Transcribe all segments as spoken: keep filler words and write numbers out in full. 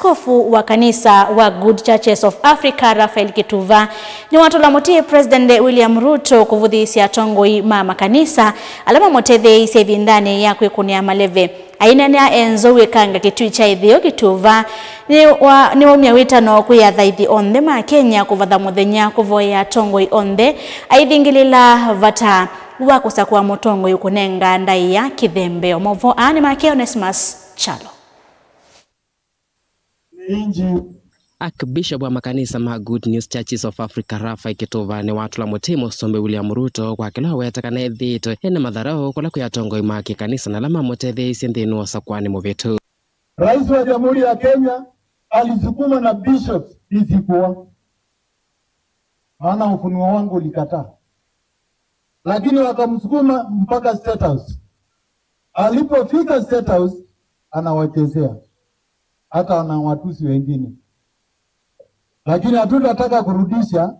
Askofu wa kanisa wa Good Churches of Africa, Raphael Kituva, nĩwatũla mũtĩ President William Ruto kũvũthĩĩsya atongoi ma makanisa ala mamũtetheeisye ĩvindanĩ ya kwĩkũnĩa maleve. Aineenea e nzou ĩkanga kĩtui kya ĩtheo, Kituva nĩwa-, nĩwaumya wĩtano kwĩ athaithi onthe ma Kenya kũvatha mũthenya kũvoya atongoi onthe, aithingĩlĩla vata wa kũsakũa mũtongoi kũnenga ndaĩa kĩthembeo. Maũvoo aa nĩ make Onesmus Kyalo. Inji. Archbishop wa makanisa ma Good News Churches of Africa, Raphael Kituva, nĩwatũla mũtĩ Mũsumbĩ William Ruto kwa kĩla aweta kana ethĩĩtwe ena matharaũ kũla kwĩ atongoi ma kĩkanisa na ala mamũtetheeisye nthĩnĩ wa ũsakũani mũvĩtu. Rais wa Jamhuri ya Kenya alisukumwa na bishops isikuwa, maana ufunuo wangu ulikataa, lakini wakamsukuma mpaka State House. Alipofika State House, anawachezea, hata anawatusi wengine, lakini hatutataka kurudisha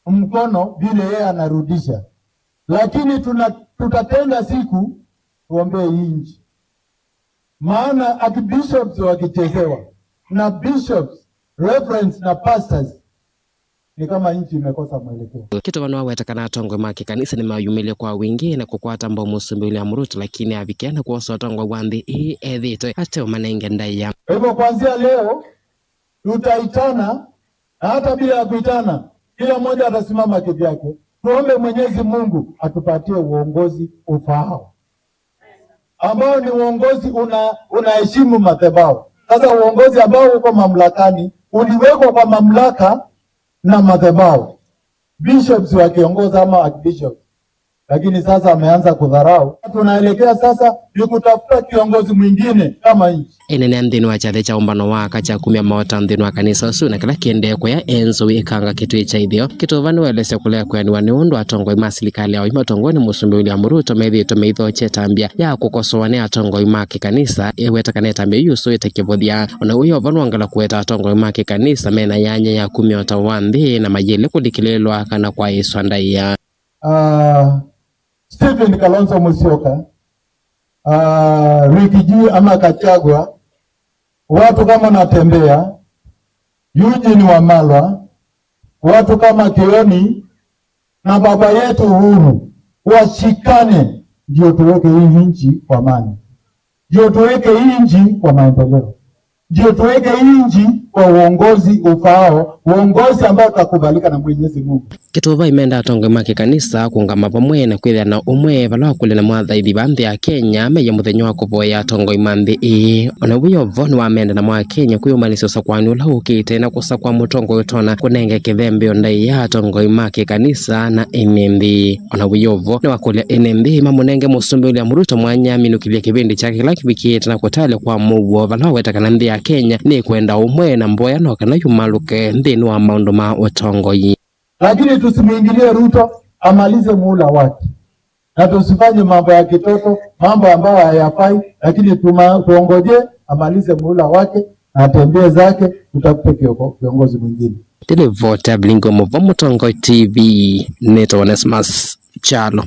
mkono vile yeye anarudisha, lakini tuna-, tutatenga siku tuombee hii nchi, maana archbishops wakichezewa na bishops, reverends na pastors, ni kama nchi imekosa mwelekeo. Kituva nĩwaweta kana atongoi ma kĩkanisa nĩmayumĩlye kwa wingĩ na kũkwata mbau Mũsumbĩ William Ruto, lakini avikĩa na kwosa ũtongoi wa nthĩ ĩĩ ethĩĩtwe ateũmanenge ndaĩa. Kwa hivyo, kuanzia leo tutaitana, na hata bila ya kuitana, kila mmoja atasimama kivyake. Tuombe Mwenyezi Mungu atupatie uongozi ufaao, ambao ni uongozi una-, unaheshimu madhabahu. Sasa uongozi ambao uko mamlakani uliwekwa kwa mamlaka na madhabahu. Bishops wakiongoza ama archbishops. Lakini sasa ameanza kudharau. Tunaelekea sasa ni kutafuta kiongozi mwingine kama nchi. Ĩneenea nthĩnĩ wa kyathĩ kya ũmbano wa aka kya kumya maota nthĩnĩ wa kanisa ũsu na kĩla kĩendee kũya e nzou ĩkanga kĩtui kya ĩtheo, Kituva nĩwaelesya kũlea kwĩanĩwa nĩ ũndũ atongoi ma silikalĩ ya ũima ũtongoonĩ nĩ Mũsumbĩ William Ruto methĩĩtwe meithokya ĩtambya ya kũkosowa nĩ atongoi ma kĩkanisa, eweta kana ĩtambya yu yusũĩte kĩvũthya. Ona wĩo vo nĩwongela kũweta atongoi ma kĩkanisa mena yanya ya kumya ũtao wa nthĩ na mayĩle kũlikĩlĩĩlwa kana kwaĩswa ndaĩa. Ah, Stephen Kalonzo Musyoka, ah, Riggy G ama Gachagua, watu kama Natembeya, Eugene Wamalwa, watu kama Kioni na baba yetu Uhuru washikane, ndio tuweke hii nchi kwa amani, ndio tuweke hii nchi kwa maendeleo, ndio tuweke hii nchi kwa uongozi ufaao, uongozi ambao utakubalika na Mwenyezi Mungu. Kituva aimenda atongoi ma kĩkanisa kũngama vamwe na kwĩthĩa na ũmwe vala wakũlya na mwathaithi va nthĩ ya Kenya meye mũthenya wa kũvoya atongoi ma nthĩ ĩĩ. Ona wĩo vo nĩwamenda na mwa Kenya kwĩyũmbanĩsya ũsakũani ũla ũkĩte na kũsakũa mũtongoi ũtonya kũnenge kĩthembeo ndaĩa atongoi ma kĩkanisa na ene nthĩ. Ona wĩo vo nĩwakũlya ene nthĩ mamũnenge Mũsumbĩ William Ruto mwanya aminũkĩlye kĩvĩndĩ kyake kĩla kĩvikĩte na kũtalya kwa mũuo vala waweta kana nthĩ ya Kenya nĩkwenda ũmwe na mboya no kana yumalũke nthĩnĩ wa maũndũ ma ũtongoi. Lakini tusimwingilie Ruto amalize muhula wake, na tusifanye mambo ya kitoto, mambo ambayo hayafai, lakini tuma-, tuongoje amalize muhula wake na atembee zake, tutafute kioko-, kiongozi mwingine. Ndĩlivoti ya Bilingo Mũvo Mũtongoi T V, nĩtawa Onesmus Kyalo.